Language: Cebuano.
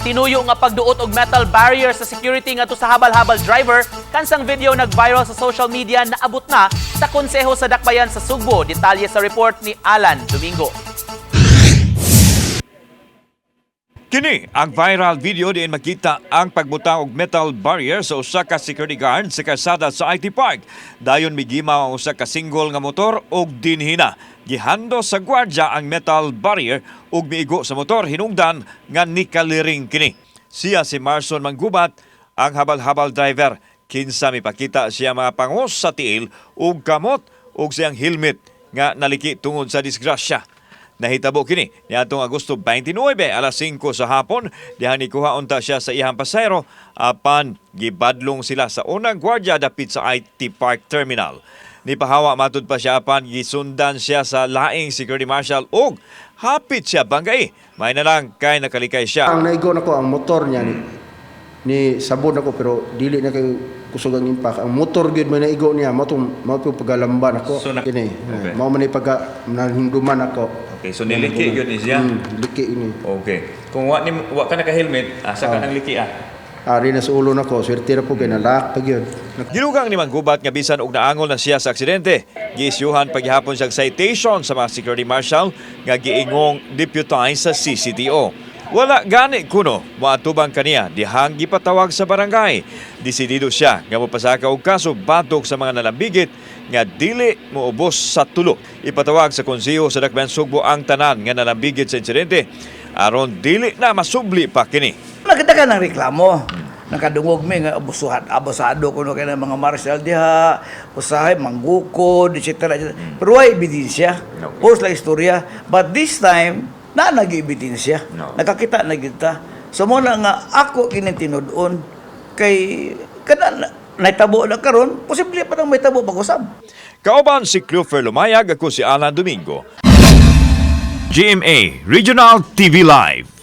Tinuyo nga pagduot og metal barrier sa security ngadto sa habal-habal driver, kansang video nag-viral sa social media, naabot na sa Konseho sa Dakbayan sa Sugbo. Detalye sa report ni Alan Domingo. Kini ang viral video diin makita ang pagbutang og metal barrier sa usa ka security guard sa kalsada sa IT Park. Dayon migimaw ang usa ka single nga motor og dinhina. Gihando sa gwardya ang metal barrier ug miigo sa motor hinungdan nga nikaliring kini. Siya si Marson Manggubat, ang habal-habal driver, kinsa mipakita siya mga pangos sa tiil ug kamot ug siyang helmet nga naliki tungod sa disgrasya. Nahitabo kini niadtong Agosto 29, alas 5 sa hapon, diha nikuha unta siya sa iyang pasahero apan gibadlong sila sa unang gwardiya dapit sa IT Park Terminal. Nipahawa matud pa siya apan gisundan siya sa laing security marshal ug hapit siya banggai. May na lang kay nakalikay siya. Ang naigo nako ang motor niya ni sabod nako, pero dili na kay kusog ang impact. Ang motor gyud may naigo niya, mao tong mao pong paggalamba nako. So, kini. Okay. Mao man ni pagka nahinduman ako. Okay, so niliki gyud ni siya. Liki ini. Okay. Kung wa ka naka-helmet, asa ka nang liki ah? Ari na sa ulo nako, swerte ra po kay nalak pa gyud. Ginugang ni Manggubat nga bisan og naangol na siya sa aksidente, giisyuhan paghihapon siyang citation sa mga security marshal nga giingong deputize sa CCTO. Wala gani kuno moatubang kaniya dihang gipatawag sa barangay. Desidido siya nga mopasaka og kaso batok sa mga nalambigit nga dili moubos sa tulo. Ipatawag sa Konseho sa Dakbayan Sugbo ang tanan nga nalambigit sa insidente aron dili na masubli pa kini. Nakita ka ng reklamo. Nakadungog mi nga abusuhan, abusado kuno kay ng mga marshal diha, usahay manggukod, etc. etc. Pero way ebidensya. Post lang istorya. But this time, na nag-ebidensya. No. Nakakita na gyud ta. So mo na nga ako kining tinud-on kay kada naitabo na karon, posible pa nang mahitabo pag-usab. Kauban si Cleofer Lumayag, ako si Alan Domingo. GMA Regional TV Live.